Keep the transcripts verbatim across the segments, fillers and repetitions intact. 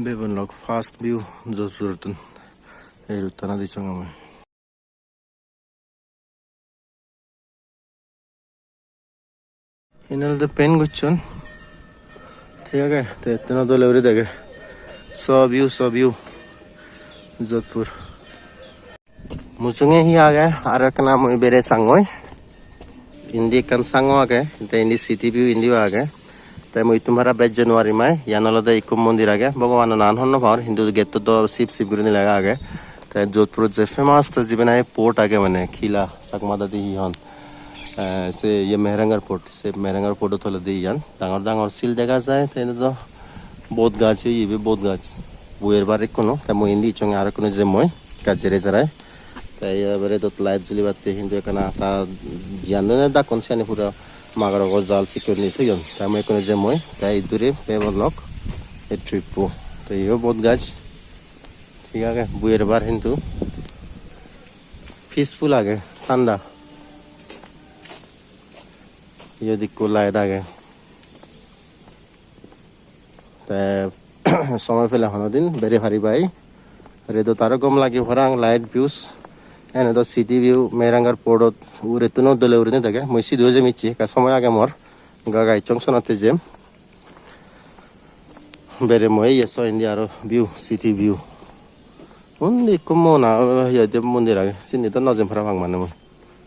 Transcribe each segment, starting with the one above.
Bebon lok first view Jodhpur tun. Ei road tana dicchong ami. Iyen olode paint gocchon. Thik age, te ettun dole guri dege. So view, so view. Jodhpur. Mujunge hi age? Aro ekkena mui bere sangoi. Indi ekkan sango age, te indi city view indiyo age. Te mui ittun para bej jei nw parim ai. Iyan olode ikko mondir age. Bhogobano nangan hobor nw pangor, hintu gate-ot do Shiv Shiv gurinei lega age. Te Jodhpurot je famous to jiben nahi port age mane, Kila, Chakma dadi hi hon. Eh, se iye Mehrangarh Port, se Mehrangarh Port-o toledi iyan. Dangor dangor sil dega jai, te indi do bod gaj, ei ibe bod gaj. Buyer bar ekkuno, te mui indi icchonge aro ekkuno jemoi, gaj jere jerai. Te iye ebere dot light julibatte hintu ekkana ta jiyan done dakkon siyani puro magorogo jal sikkon ni toyon. Te mui ekkuno jemoi, te idduri bebon lok ei trip-po. Te iyeyo bod gaj. Thik age, buyer bar hintu peaceful age, thanda. Iyot ikko light age. Te somoi pele hono din bere pariba ei. Redot aro gom lage parapang light views. Ene do city view Mehrangarh Port-ot ugurettun o dole gurinei dege. Mui sidu jem icche, ekka somoi age mor. Gai gai icchong sonotte jem. Bere mui esso indi aro view, city view. Undi ikko mona, he hoide mondir age. Sindi do nw jem parapang mane mui.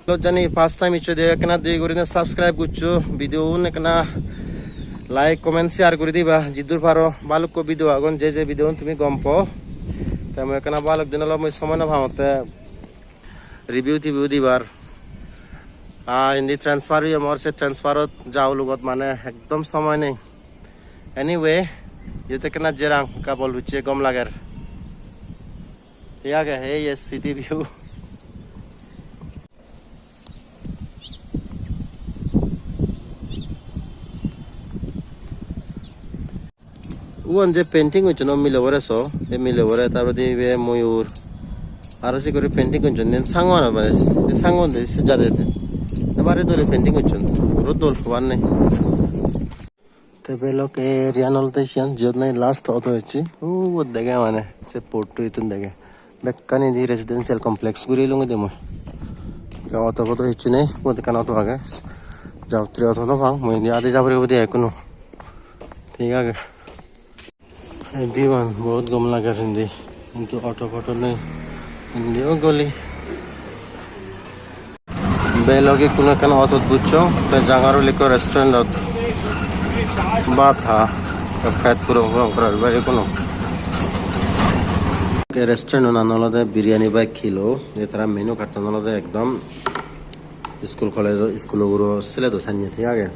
Lok jani first time iccho de ekkena de gurine subscribe goccho, video un ekkena like, comment, share guri diba. Jiddur paro balukko video agon, je je video un tumi gom po. Te mui ekkena balok din olo mui somoi nw pangotte review tiview dibar. Ah, indi transfer oye mor, se transferot ja ulugot mane ekdom somoi nei. Anyway, iyot ekkena jerang, ekka bol hucche gom lager. Thik age, ei ye city view. Uon je painting gocchon o milebore so, ei milebore, tar poredi ibe moyur. Aro se guri painting gocchon, den sanguan mane, ei sanguan de se jade de. Ebare dole painting gocchon, puro dol hobar nei. Te belok area olode siyan, jiyot nahi last auto ecche. Ubot dege mane, se portto ittun dege. Bekkani di residential complex guri elunge de mui. Te auto bodo hissu nei, ubot ekkan auto age. Jabotri auto nw pang, mui indi adi jabori obode ai ekkunu. Thik age. Ei view-an bahut gom lager indi. Hintu auto photo nei. Indiyo goli. Belok ikkunu ekkan auto-t bujcho, te jangor uli ikko restaurant-ot bhat ha. Te pet puro puro gorer bari ikkunu. Ei restaurant-o nang olode Biryani by Kilo. Ei tara menu card-tan olode ekdom school college-o, school-o guro sele do sannye thik age.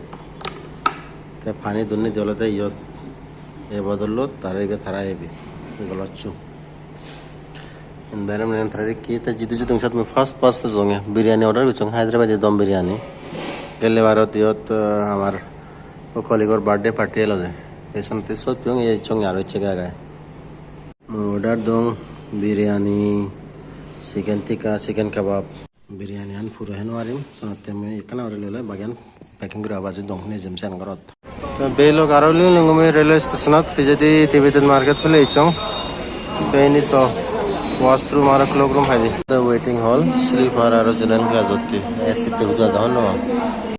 Te pani donney di olode iyot ei bodolot, tara ibe tara ibe golosso. Indi aro mane tara ikki te jidu jidung sot mui first first ejongey biryani order gocchong, Hyderabadi dum biryani. Gelle barot iyot, ah, amar o colleague-or birthday party elode. Ei senotte sot piyong, ei ejongey aro ecche gai gai. Mui order dong biryani, chicken tikka, chicken kebab. Biryani an puro hei nw parim, senotte mui ekkan guri loi loi bagiyan packing guri abar jei dong, nejem siyan gorot. Te belok aro lung lung guri railway station-ot pijedi Tibetan market pele ecchong. Te indi so washroom aro cloak room hai di. The waiting hall, sleeper aro general class otte. A C te hudu age hobor nw pang.